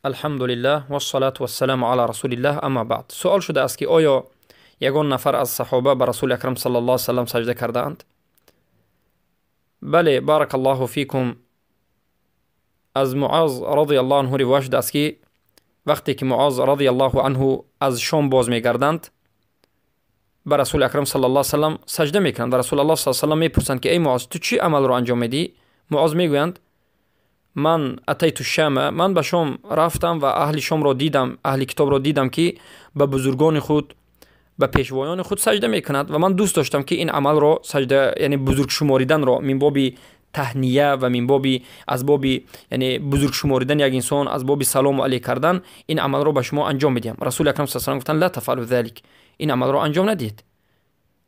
Алҳамдулиллаҳ вассалату вассаламу ала расулиллаҳ, амма баъд. Суол шудааст, ки оё ягон нафар аз саҳоба ба Расули Акрам саллаллоҳу алайҳи васаллам саҷда кардаанд? Бале, баракаллоҳу фикум. Аз Муаз радиаллоҳу анҳу ривоят шудааст, ки вақте ки Муаз радиаллоҳу анҳу аз Шом боз мегарданд, ба Расули Акрам саллаллоҳу алайҳи васаллам саҷда мекунанд ва Расулаллоҳ саллаллоҳу алайҳи васаллам мепурсанд, ки эй Муаз, ту чӣ амалро анҷом медиҳӣ? Муаз мегӯянд: ман атайту шама, ман ба Шом рафтам ва аҳли Шомро дидам, аҳли китобро дидам, ки ба бузургони худ, ба пешвоёни худ саҷда мекунад ва ман дӯст доштам, ки ин амалро, саҷда, яъне бузургшумориданро, мин боби таҳния ва мин боби аз боби, яъне бузург шуморидани як инсон, аз боби салому алейк кардан, ин амалро ба шумо анҷом медиҳам. Расули Акрам саллаллоҳу алайҳи васаллам гуфтанд: ла тафъалу залик, ин амалро анҷом надиҳед.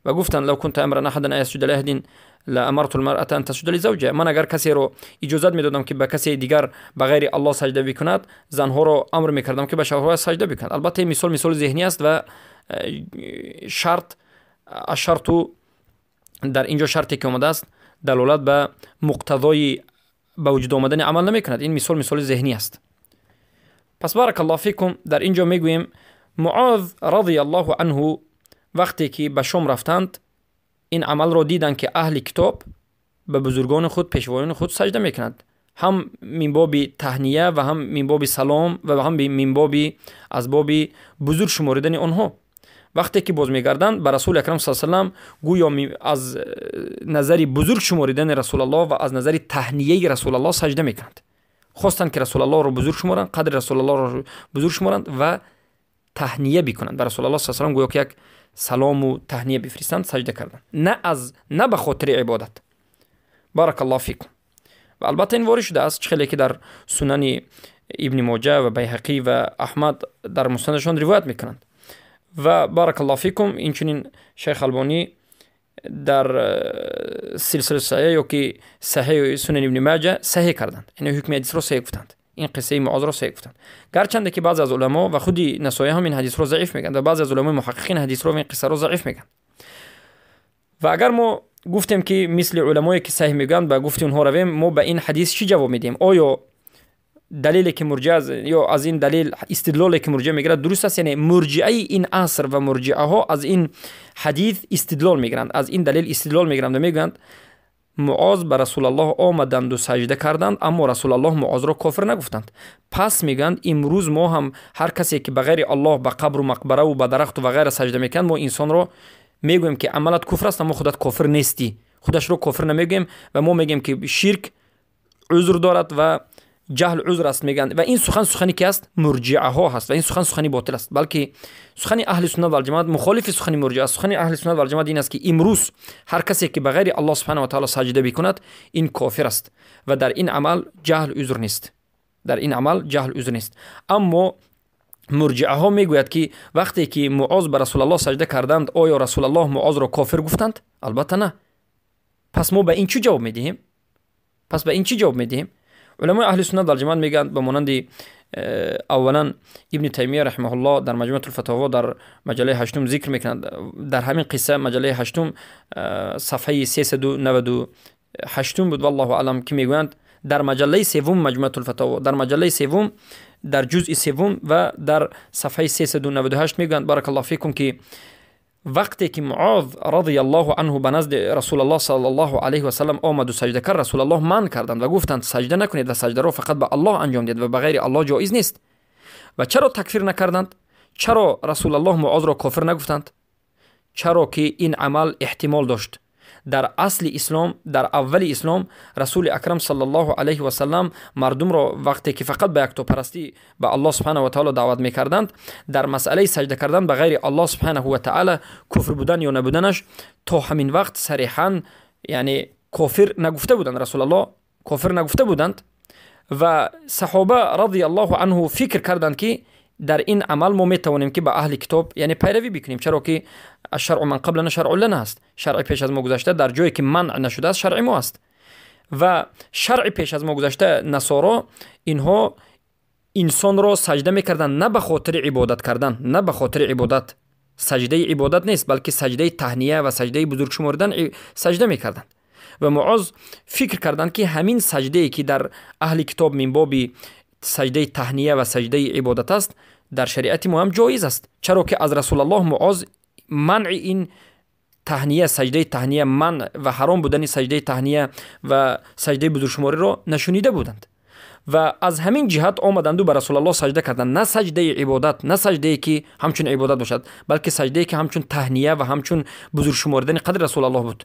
Ва гуфтанд: лав кунта амран аҳадан ан ясҷуда лиаҳадин ла амарту лмаръата ан тасҷуда лизавҷиҳа. Ман агар касеро иҷозат медодам, ки ба касе дигар ба ғайри Аллоҳ саҷда бикунад, занҳоро амр мекардам, ки ба шавҳарҳояш саҷда бикунанд. Албатта, ин мисол мисоли зеҳнӣ аст ва шарт ашарту дар ин ҷо шарте ки омадааст, далолат ба муқтазои ба вуҷуд омадани амал намекунад. Ин мисол мисоли зеҳнӣ аст. Пас, баракаллоҳу фикум, дар ин ҷо мегӯем: Муоз радиаллоҳу анҳу вақте ки ба Шом рафтанд, ин амалро диданд, ки аҳли китоб ба бузургони худ, пешвоёни худ саҷда мекунанд, ҳам мин боби таҳния ва ҳам мин боби салом ва ҳам мин боби аз боби бузург шуморидани онҳо. Вақте ки боз мегарданд ба Расули Акрам са салам, гӯё аз назари бузург шуморидани Расулаллоҳ ва аз назари таҳнияи Расулаллоҳ саҷда мекунанд. Хостанд, ки Расулаллоҳро бузург шуморанд, қадри Расулаллоҳро бузург шуморанд ва таҳния бикунанд ба Расулаллоҳ са салам, гӯё ки як салому таҳния бифиристанд, саҷда карданд, на ба хотири ибодат. Баракаллоҳу фикум. Ва албатта, ин ворид шудааст, чӣ хеле ки дар Сунани Ибни Моҷа ва Байҳақӣ ва Аҳмад дар мустанадашон ривоят мекунанд. Ва баракаллоҳу фикум, инчунин Шайх Албонӣ дар Силсила Саҳиҳ ё ки Саҳиҳи Сунани Ибни Маҷа саҳиҳ карданд, яъне ҳукми ҳадисро саҳиҳ гуфтанд, ин қиссаи Муозро саҳиҳ гуфтанд. Гарчанде ки баъзе аз уламо ва худи Насоӣ ҳам ин ҳадисро заиф мегӯянд ва баъзе аз уламои муҳаққиқин ҳадисро ва ин қиссаро заиф мегӯянд. Ва агар мо гуфтем, ки мисли уламое ки саҳиҳ мегӯянд, ба гуфти онҳо равем, мо ба ин ҳадис чӣ ҷавоб медиҳем? Оё далеле ки мурҷиа ё аз ин далел истидлоле ки мурҷиа мегирад, дуруст аст? Яъне мурҷиаи ин аср ва мурҷиаҳо аз ин ҳадис истидлол мегиранд, аз ин далел истидлол мегиранд ва мегӯянд: Муоз ба Расулаллоҳ омаданду саҷда карданд, аммо Расулаллоҳ Муозро кофир нагуфтанд. Пас, мегӯянд, имрӯз мо ҳам ҳар касе ки ба ғайри Аллоҳ, ба қабру мақбараву ба дарахту ва ғайра саҷда мекунад, мо инсонро мегӯем, ки амалат куфр аст, аммо худат кофир нестӣ, худашро кофир намегӯем ва мо мегӯем, ки ширк узр дорад ва ҷаҳл узр аст, мегӯянд. Ва ин сухан сухани ки аст? Мурҷиаҳо ҳаст ва ин сухан сухани ботил аст, балки сухани аҳли суннат валҷамоат мухолифи сухани мурҷиа аст. Сухани аҳли суннат валҷамоат ин аст, ки имрӯз ҳар касе ки ба ғайри Аллоҳ субҳана ва таъала саҷда бикунад, ин кофир аст ва дар ин амал ҷаҳл узр нест, дар ин амал ҷаҳл узр нест. Аммо мурҷиаҳо мегӯяд, ки вақте ки Муоз ба Расулаллоҳ саҷда карданд, оё Расулаллоҳ Муозро кофир гуфтанд? Албатта, на. Пас мо ба ин чӣ ҷавоб медиҳем? Пас ба ин чӣ ҷавоб медиҳем? Уламои аҳли суннат валҷамоат мегӯянд, ба монанди аввалан Ибни Таймия раҳимаҳуллоҳ дар Маҷмуатулфатово дар маҷаллаи ҳаштум зикр мекунанд дар ҳамин қисса, маҷаллаи ҳаштум, сафҳаи 398 буд, валлоҳу аълам, ки мегӯянд дар маҷаллаи севум Маҷмуатулфатово, дар маҷаллаи севум, дар ҷузъи севум ва дар сафҳаи 398 мегӯянд, баракаллоҳу фикум, ки вақте ки Муоз радиаллоҳу анҳу ба назди Расулаллоҳ саллаллоҳу алайҳи васаллам омаду саҷда кард, Расулаллоҳ манъ карданд ва гуфтанд: саҷда накунед ва саҷдаро фақат ба Аллоҳ анҷом диҳед ва ба ғайри Аллоҳ ҷоиз нест. Ва чаро такфир накарданд? Чаро Расулаллоҳ Муозро кофир нагуфтанд? Чаро ки ин амал эҳтимол дошт. Дар асли ислом, дар аввали ислом, Расули Акрам саллаллоҳу алайҳи васаллам мардумро вақте ки фақат ба яктопарастӣ, ба Аллоҳ субҳанаҳу ва таъала даъват мекарданд, дар масъалаи саҷда кардан ба ғайри Аллоҳ субҳанаҳу ва таъала куфр будан ё набуданаш то ҳамин вақт сариҳан, яъне кофир нагуфта буданд, Расулаллоҳ кофир нагуфта буданд. Ва саҳоба радиаллоҳу анҳу фикр карданд, ки дар ин амал мо метавонем, ки ба аҳли китоб, яъне пайравӣ бикунем, чаро ки ашшаръу ман қаблана шаръу лана аст, шаръи пеш аз мо гузашта дар ҷое ки манъ нашудааст, шаръи мо аст. Ва шаръи пеш аз мо гузашта, насоро, инҳо инсонро саҷда мекарданд на ба хотири ибодат кардан, на ба хотири ибодат, саҷдаи ибодат нест, балки саҷдаи таҳния ва саҷдаи бузургшуморидан саҷда мекарданд. Ва Муоз фикр карданд, ки ҳамин саҷдае ки дар аҳли китоб мин боби саҷдаи таҳния ва саҷдаи ибодат аст, дар шариати мо ҳам ҷоиз аст. Чаро ки аз Расулаллоҳ Муоз манъи ин таҳния, саҷдаи таҳния, манъ ва ҳаром будани саҷдаи таҳния ва саҷдаи бузургшумориро нашунида буданд. Ва аз ҳамин ҷиҳат омаданду ба Расулаллоҳ саҷда карданд. На саҷдаи ибодат, на саҷдае ки ҳамчун ибодат бошад, балки саҷдае ки ҳамчун таҳния ва ҳамчун бузургшуморидани қадри Расулаллоҳ буд.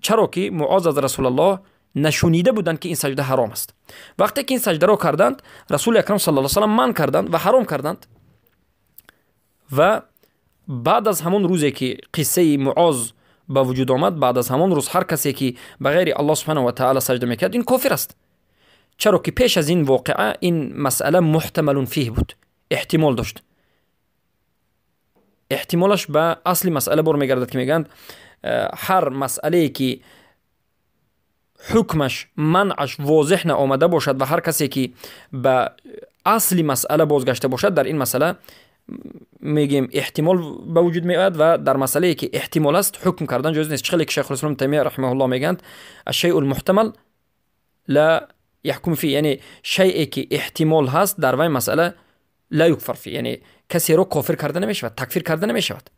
Чаро ки Муоз аз Расулаллоҳ нашунида буданд ки ин саҷда ҳаром аст. Вақте ки ин саҷдаро карданд, Расули Акрам саллаллоҳу алайҳи васаллам манъ карданд ва ҳаром карданд. Ва баъд аз ҳамон рӯзе ки қиссаи Муоз ба вуҷуд омад, баъд аз ҳамон рӯз ҳар касе ки ба ғайри Аллоҳ субҳанаҳу ва таъала саҷда мекард, ин кофир аст. Чаро ки пеш аз ин воқеа ин масъала муҳтамалун фиҳ буд, эҳтимол дошт. Эҳтимолаш ба асли масъала бор мегардад ки мегӯянд ҳар масъалае ки ҳукмаш, манъаш возеҳ наомада бошад ва ҳар касе ки ба асли масъала бозгашта бошад, дар ин масъала мегӯем эҳтимол ба вуҷуд меояд ва дар масъалае ки эҳтимол аст ҳукм кардан ҷоиз нест. Хеле ки Шайхулислом Таймия раҳимаҳуллоҳ мегӯянд ашшайъул муҳтамал ла яҳкум фи, яъне шайъе ки эҳтимол ҳаст дар вай масъала ла юкфар фи, яъне касеро кофир карда намешавад, такфир карда намешавад.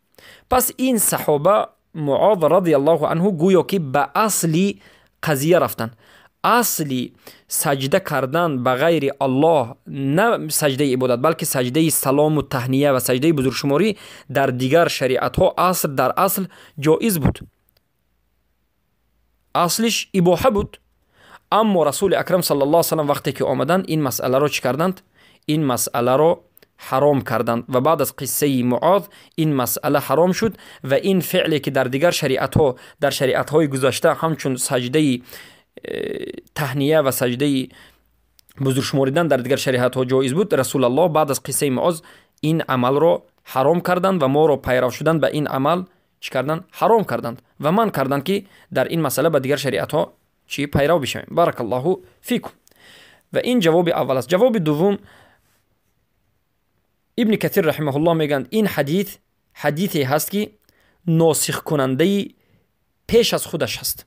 Пас ин саҳоба Муоз радиаллоҳу анҳу гӯё ки ба асли қазия рафтанд. Асли саҷда кардан ба ғайри Аллоҳ, на саҷдаи ибодат, балки саҷдаи салому таҳния ва саҷдаи бузургшуморӣ дар дигар шариатҳо асл дар асл ҷоиз буд, аслиш ибоҳа буд. Аммо Расули Акрам саллаллоҳу алайҳи васаллам вақте ки омаданд, ин масъаларо чӣ карданд? Ин масъаларо ҳаром карданд ва баъд аз қиссаи Муоз ин масъала ҳаром шуд ва ин феъле ки дар дигар шариатҳо, дар шариатҳои гузашта ҳамчун саҷдаи таҳния ва саҷдаи бузургшуморидан дар дигар шариатҳо ҷоиз буд, Расулаллоҳ баъд аз қиссаи Муоз ин амалро ҳаром карданд ва моро пайрав шудан ба ин амал чӣ карданд? Ҳаром карданд ва манъ карданд ки дар ин масъала ба дигар шариатҳо чӣ пайрав бишавем. Баракаллоҳу фикум. Ва ин ҷавоби аввал аст. Ҷавоби дуввум, Ибни Катир раҳимаҳуллоҳ мегӯянд ин ҳадис ҳадисе ҳаст ки носихкунандаи пеш аз худаш ҳаст.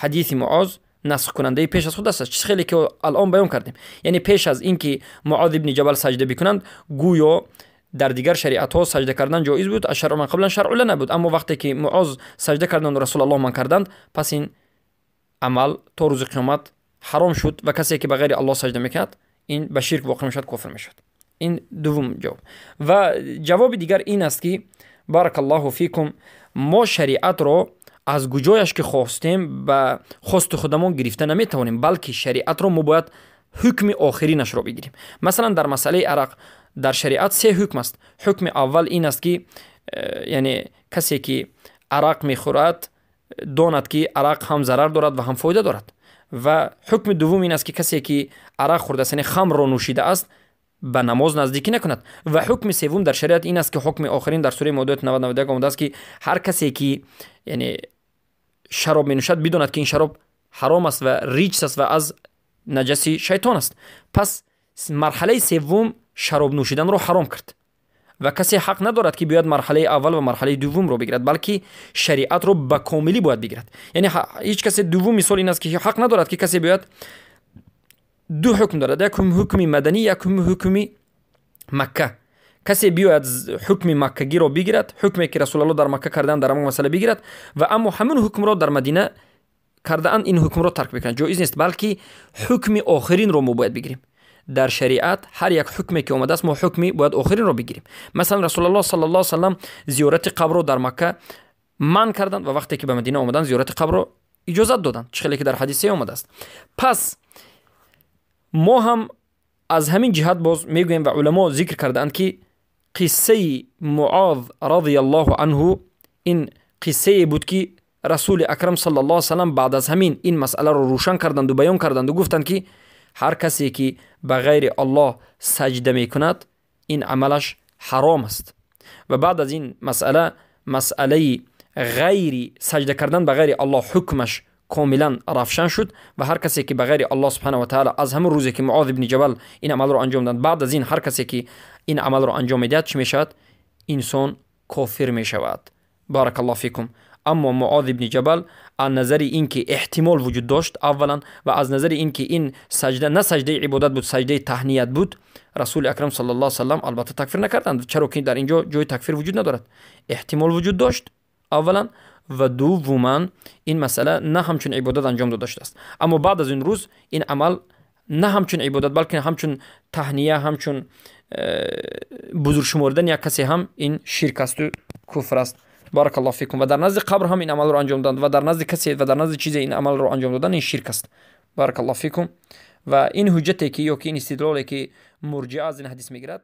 Ҳадиси Муоз насхкунандаи пеш аз худаш аст, чиз хеле ки алон баён кардем. Яъне пеш аз ин ки Муоз ибни Ҷабал саҷда бикунанд, гӯё дар дигар шариатҳо саҷда кардан ҷоиз буд, ашшаръу ман қаблан шаръу лана буд. Аммо вақте ки Муоз саҷда карданд, Расулаллоҳ ман карданд, пас ин амал то рӯзи қиёмат ҳаром шуд ва касе ки ба ғайри Аллоҳ саҷда мекунад, ин ба ширк воқеъ мешавад, кофир мешавад. Ин дуввум ҷавоб. Ва ҷавоби дигар ин аст ки баракаллоҳу фикум, мо шариатро аз куҷояш ки хостем ба хости худамон гирифта наметавонем, балки шариатро мо бояд ҳукми охиринашро бигирем. Масалан дар масъалаи арақ дар шариат се ҳукм аст. Ҳукми аввал ин аст ки яъне касе ки арақ мехӯрад донад ки арақ ҳам зарар дорад ва ҳам фоида дорад. Ва ҳукми дуввум ин аст ки касе ки арақ хӯрдааст, яъне хамрро нӯшидааст, ба намоз наздикӣ накунад. Ва ҳукми севум дар шариат ин аст ки ҳукми охирин дар сураи Моида 90-91 омадааст ки ҳар касе ки яъне шароб менӯшад, бидонад ки ин шароб ҳаром аст ва риҷс аст ва аз наҷаси шайтон аст. Пас марҳалаи севум шароб нӯшиданро ҳаром кард ва касе ҳақ надорад ки биёяд марҳалаи аввал ва марҳалаи дуввумро бигирад, балки шариатро ба комилӣ бояд бигирад. Яъне ҳеҷ касе, дуввум мисол ин аст ки ҳақ надорад ки касе биёяд, ду ҳукм дорад, як ҳукми маданӣ, як ҳукми Макка. Касе биёяд ҳукми маккагиро бигирад, ҳукме ки Расулаллоҳ дар Макка карданд дар ҳамон масъала бигирад ва аммо ҳамин ҳукмро дар Мадина кардаанд, ин ҳукмро тарк бикунад, ҷоиз нест, балки ҳукми охиринро мо бояд бигирем. Дар шариат ҳар як ҳукме ки омадааст, мо ҳукми бояд охиринро бигирем. Масалан Расулаллоҳ саллаллоҳу алайҳи васаллам зиёрати қабрро дар Макка манъ карданд ва вақте ки ба Мадина омаданд, зиёрати қабрро иҷозат доданд, чӣ хеле ки дар ҳадисе омадааст. Пас мо ҳам аз ҳамин ҷиҳат боз мегӯем ва уламо зикр кардаанд ки қиссаи Муоз радиаллоҳу анҳу ин қиссае буд ки Расули Акрам саллаллоҳу алайҳи васаллам баъд аз ҳамин ин масъаларо рӯшан карданду баён карданду гуфтанд ки ҳар касе ки ба ғайри Аллоҳ саҷда мекунад, ин амалаш ҳаром аст. Ва баъд аз ин масъала, масъалаи ғайри саҷда кардан ба ғайри Аллоҳ ҳукмаш комилан равшан шуд ва ҳар касе ки ба ғайри Аллоҳ субҳанаҳу ва таъала аз ҳамон рӯзе ки Муоз ибни Ҷабал ин амалро анҷом дод, баъд аз ин ҳар касе ки ин амалро анҷом медиҳад, чӣ мешавад? Инсон кофир мешавад. Баракаллоҳу фикум. Аммо Муоз ибни Ҷабал аз назари ин ки эҳтимол вуҷуд дошт аввалан, ва аз назари ин ки ин саҷда на саҷдаи ибодат буд, саҷдаи таҳният буд, Расули Акрам саллаллоҳу алайҳи васаллам албатта такфир накарданд, чаро ки дар инҷо ҷои такфир вуҷуд надорад. Эҳтимол вуҷуд дошт аввалан, ва дуввуман ин масъала на ҳамчун ибодат анҷом дода шудааст. Аммо баъд аз ин рӯз ин амал на ҳамчун ибодат, балки ҳамчун таҳния, ҳамчун бузург шуморидани як касе ҳам ин ширк асту куфр аст. Баракаллоҳу фикум. Ва дар назди қабр ҳам ин амалро анҷом доданд, ва дар назди касе ва дар назди чизе ин амалро анҷом додан ин ширк аст. Баракаллоҳу фикум. Ва ин ҳуҷҷате ки ё ки ин истидлоле ки мурҷиа аз ин ҳадис мегирад.